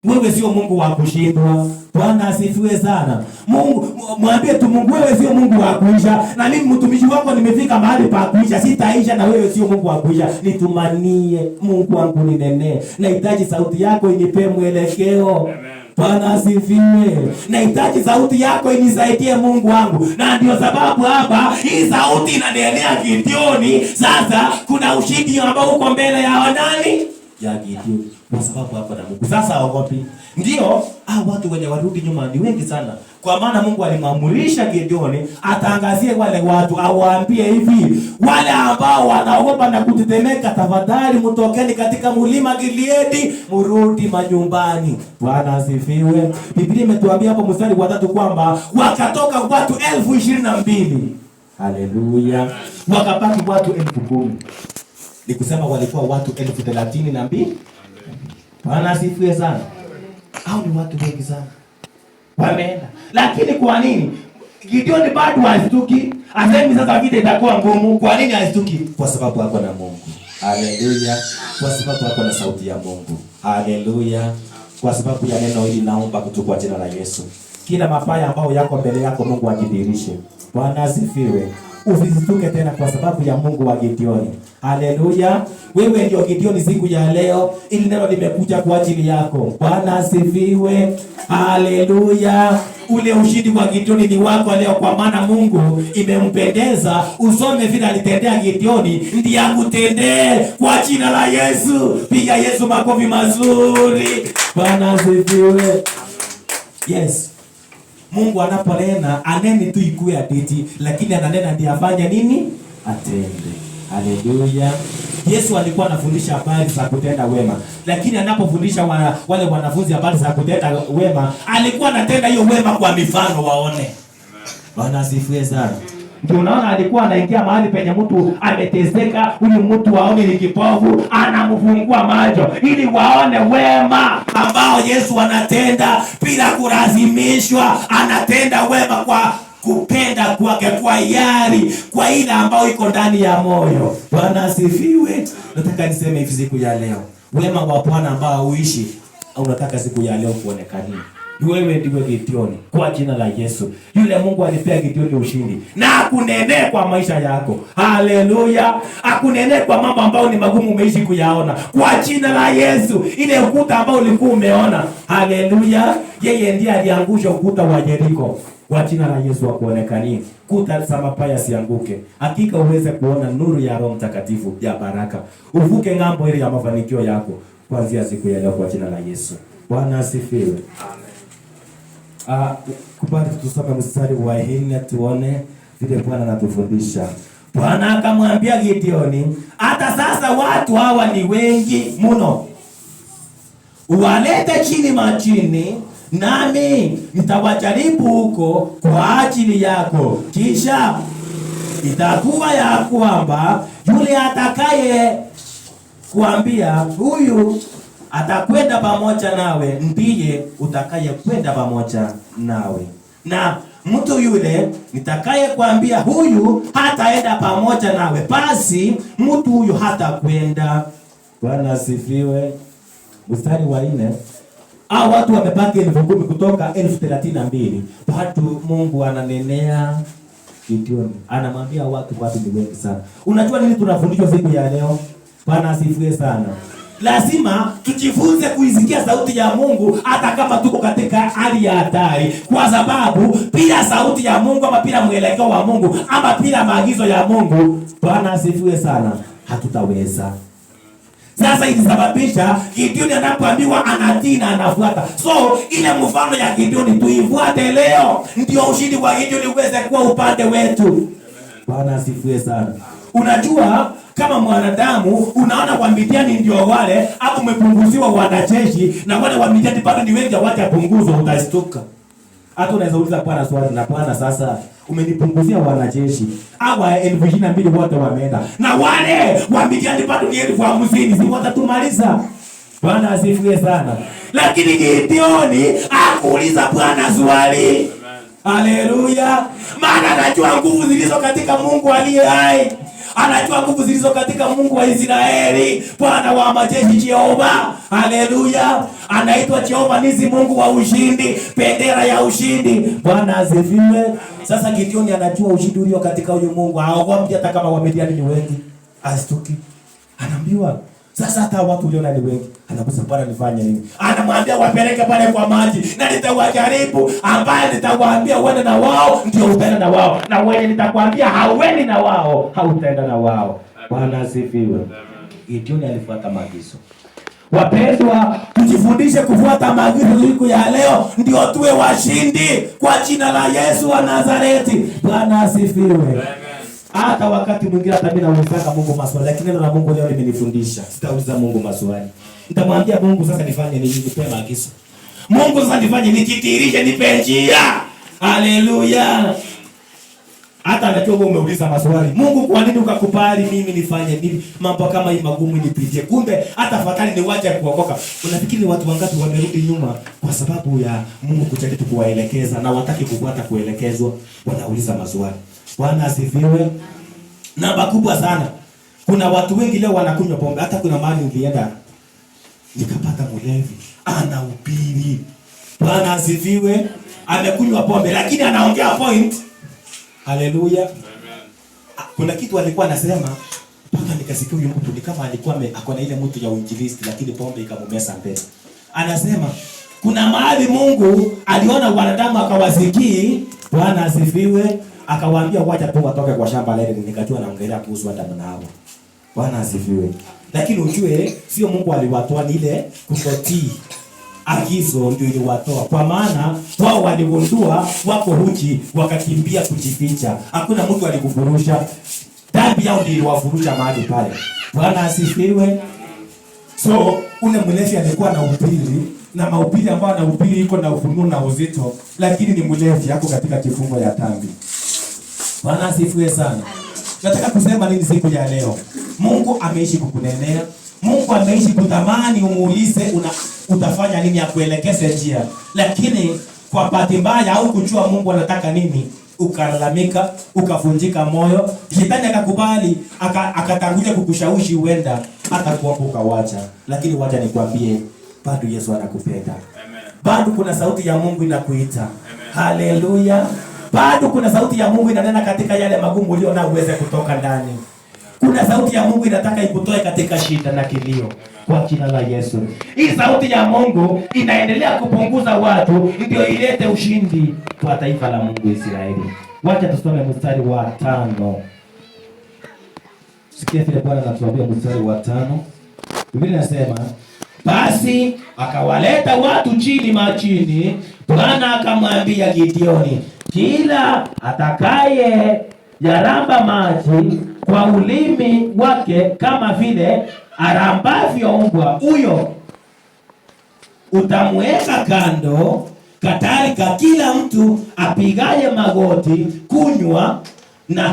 Wewe sio Mungu wa kushindwa. Bwana asifiwe sana. Mungu, mwambie tu Mungu, wewe sio Mungu wa kuisha, na mimi mtumishi wako nimefika mahali pa kuisha, sitaisha, na wewe sio Mungu wa kuisha. Nitumanie Mungu wangu, ninenee. Nahitaji sauti yako inipe mwelekeo. Bwana asifiwe. Nahitaji sauti yako inisaidie Mungu wangu, na ndio sababu hapa hii sauti inanenea Gideoni. Sasa kuna ushindi ambao uko mbele ya wanani ya Gideoni, kwa sababu hapa na Mungu. Sasa haogopi. Ndio watu wenye warudi nyuma ni wengi sana, kwa maana Mungu alimwamurisha Gideoni atangazie wale watu, awaambie hivi, wale ambao wanaogopa na kutetemeka, tafadhali mtokeni katika mlima Gileadi, murudi manyumbani. Bwana asifiwe. Biblia imetuambia hapo mstari wa 3 kwamba wakatoka watu 22,000. Haleluya. Wakabaki watu 10,000. Ni kusema walikuwa watu 32,000. Bwana asifiwe sana. Hao ni watu wengi sana. Wameenda. Lakini kwa nini Gideon bado hastuki? Asemi sasa vita itakuwa ngumu. Kwa nini hastuki? Kwa sababu ako na Mungu. Haleluya. Kwa sababu ako na sauti ya Mungu. Haleluya. Kwa sababu ya neno hili naomba kutoka kwa jina la Yesu. Kila mabaya ambayo yako mbele yako Mungu ajidhihirishe. Bwana asifiwe. Usisituke tena kwa sababu ya Mungu wa Gideoni. Haleluya. Wewe ndio Gideoni siku ya leo. Ili neno limekuja kwa ajili yako. Bwana asifiwe. Haleluya. Ule ushindi wa Gideoni ni wako leo, kwa maana Mungu imempendeza. Usome vile alitendea Gideoni, ndiye akutendee kwa jina la Yesu. Piga Yesu makofi mazuri. Bwana asifiwe. Yes. Mungu anaponena, aneni tu ikue hadithi, lakini ananena ndiye afanye nini? Atende. Haleluya. Yesu alikuwa anafundisha habari za kutenda wema, lakini anapofundisha wale wanafunzi habari za kutenda wema, alikuwa anatenda hiyo wema kwa mifano waone. Bwana asifiwe sana. Ndio unaona alikuwa anaingia mahali penye mtu ameteseka, huyu mtu aone ni kipofu, anamfungua macho ili waone wema ambao Yesu anatenda bila kulazimishwa. Anatenda wema kwa kupenda kwake, kwa hiari, kwa ile ambayo iko ndani ya moyo. Bwana asifiwe. Nataka niseme hivi siku ya leo, wema wa Bwana ambao huishi, unataka siku ya leo kuonekania. Wewe ndiwe Gideoni kwa jina la Yesu. Yule Mungu alipea Gideoni ushindi na akunenee kwa maisha yako. Haleluya. Akunenee kwa mambo ambayo ni magumu umeishi kuyaona kwa jina la Yesu. Ile ukuta ambao ulikuwa umeona, haleluya, yeye ndiye aliangusha ukuta wa Yeriko. Kwa jina la Yesu akuonekanie. Kuta za mapaya sianguke. Hakika uweze kuona nuru ya Roho Mtakatifu ya baraka. Uvuke ng'ambo ile ya mafanikio yako kuanzia siku ya leo kwa jina la Yesu. Bwana asifiwe. Kubali tusome mstari wa 4 tuone vile Bwana anatufundisha. Bwana akamwambia Gideoni, hata sasa watu hawa ni wengi mno, uwalete chini majini, nami nitawajaribu huko kwa ajili yako. Kisha itakuwa ya kwamba yule atakaye kuambia huyu atakwenda pamoja nawe, ndiye utakayekwenda pamoja nawe, na mtu yule nitakaye kuambia huyu hataenda pamoja nawe, basi mtu huyu hatakwenda. Bwana asifiwe. Mstari wa 4. Hao watu wamebaki 10,000 kutoka 32,000. Bado Mungu ananenea Gideoni, anamwambia watu ni wengi sana. Unajua nini tunafundishwa siku ya leo? Bwana asifiwe sana. Lazima tujifunze kuisikia sauti ya Mungu hata kama tuko katika hali ya hatari, kwa sababu bila sauti ya Mungu ama bila mwelekeo wa Mungu ama bila maagizo ya Mungu, Bwana asifiwe sana, hatutaweza. Sasa ilisababisha Gideoni anapoambiwa anatii na anafuata. So ile mfano ya Gideoni tuifuate leo, ndio ushindi wa Gideoni uweze kuwa upande wetu. Bwana asifiwe sana. Unajua kama mwanadamu unaona wa Midiani ndio wale, hapo umepunguziwa wanajeshi na wale wa Midiani bado ni wengi hawajapunguzwa, utastuka. Hata unaweza uliza Bwana swali, na Bwana sasa umenipunguzia wanajeshi hawa 22,000 wote wameenda, na wale wa Midiani bado ni 50,000, si watatumaliza? Bwana asifiwe sana. Lakini Gideoni hakuuliza Bwana swali. Haleluya. Maana anajua nguvu zilizo katika Mungu aliye hai. Anajua nguvu zilizo katika Mungu wa Israeli, Bwana wa majeshi Jehova. Haleluya! Anaitwa Jehova Nisi, Mungu wa ushindi, bendera ya ushindi. Bwana asifiwe. Sasa Gideoni anajua ushindi ulio katika huyu Mungu, haogopi hata kama Wamidiani ni wengi, astuki. Anaambiwa sasa hata watu uliona ni wengi. Anakuza, Bwana nifanye nini? Anamwambia wapeleke pale kwa maji na nitawajaribu, ambaye nitawaambia uende na wao ndio utaenda na wao, na wenye nitakwambia hauendi na wao hautaenda na wao. Bwana asifiwe. Gideoni alifuata maagizo. Wapendwa, tujifundishe kufuata maagizo siku ya leo, ndio tuwe washindi kwa jina la Yesu wa Nazareti. Bwana asifiwe. Hata wakati mwingine hata mimi naulizanga Mungu maswali, lakini neno la Mungu leo limenifundisha. Sitauliza Mungu maswali. Nitamwambia Mungu sasa nifanye nini, nipe maagizo. Mungu sasa nifanye nijitirishe, nipe njia. Haleluya. Hata anajua wewe umeuliza maswali. Mungu, kwa nini ukakubali mimi nifanye nini? Mambo kama hii magumu nipitie. Kumbe hata afadhali niwache kuokoka. Unafikiri watu wangapi wamerudi nyuma kwa sababu ya Mungu kujaribu kuwaelekeza na wataki kufuata kuelekezwa, wanauliza maswali. Bwana asifiwe. Namba kubwa sana. Kuna watu wengi leo wanakunywa pombe. Hata kuna mahali nilienda nikapata mlevi anahubiri. Bwana asifiwe. Amekunywa pombe lakini anaongea point. Haleluya. Kuna kitu alikuwa anasema mpaka nikasikia huyu mtu ni kama alikuwa ako na ile mtu ya uinjilisti, lakini pombe ikamumesa mbele. Anasema kuna mahali Mungu aliona wanadamu akawasikii. Bwana asifiwe. Akawaambia wacha tu watoke kwa shamba la Edeni. Nikajua anaongelea kuhusu Adamu na Hawa. Bwana asifiwe. Lakini ujue sio Mungu aliwatoa, ni ile kutotii agizo ndio iliwatoa, kwa maana wao waligundua wako huchi, wakakimbia kujificha. Hakuna mtu alikufurusha, dhambi yao ndio iliwafurusha mahali pale. Bwana asifiwe. So ule mlevi alikuwa na upili na mahubiri ambayo anahubiri iko na ufunuo na uzito, lakini ni mlevi, ako katika kifungo ya dhambi. Bwana asifiwe sana. Nataka kusema nini siku ya leo? Mungu ameishi kukunenea. Mungu ameishi kutamani umuulize utafanya nini akuelekeze njia. Lakini kwa bahati mbaya au kujua Mungu anataka nini, ukalalamika, ukavunjika moyo, shetani akakubali, akatangulia kukushawishi uenda hata kuomba ukawacha. Lakini wacha nikwambie, bado Yesu anakupenda. Bado kuna sauti ya Mungu inakuita. Haleluya. Bado kuna sauti ya Mungu inanena katika yale magumu ulio na uweze kutoka ndani. Kuna sauti ya Mungu inataka ikutoe katika shida na kilio kwa jina la Yesu. Hii sauti ya Mungu inaendelea kupunguza watu ndio ilete ushindi kwa taifa la Mungu Israeli. Wacha tusome mstari wa 5. Sikia vile Bwana anatuambia mstari wa 5. Biblia inasema, basi akawaleta watu chini majini. Bwana akamwambia Gideoni, kila atakaye yaramba maji kwa ulimi wake kama vile arambavyo mbwa, huyo utamweka kando. Kadhalika kila mtu apigaye magoti kunywa na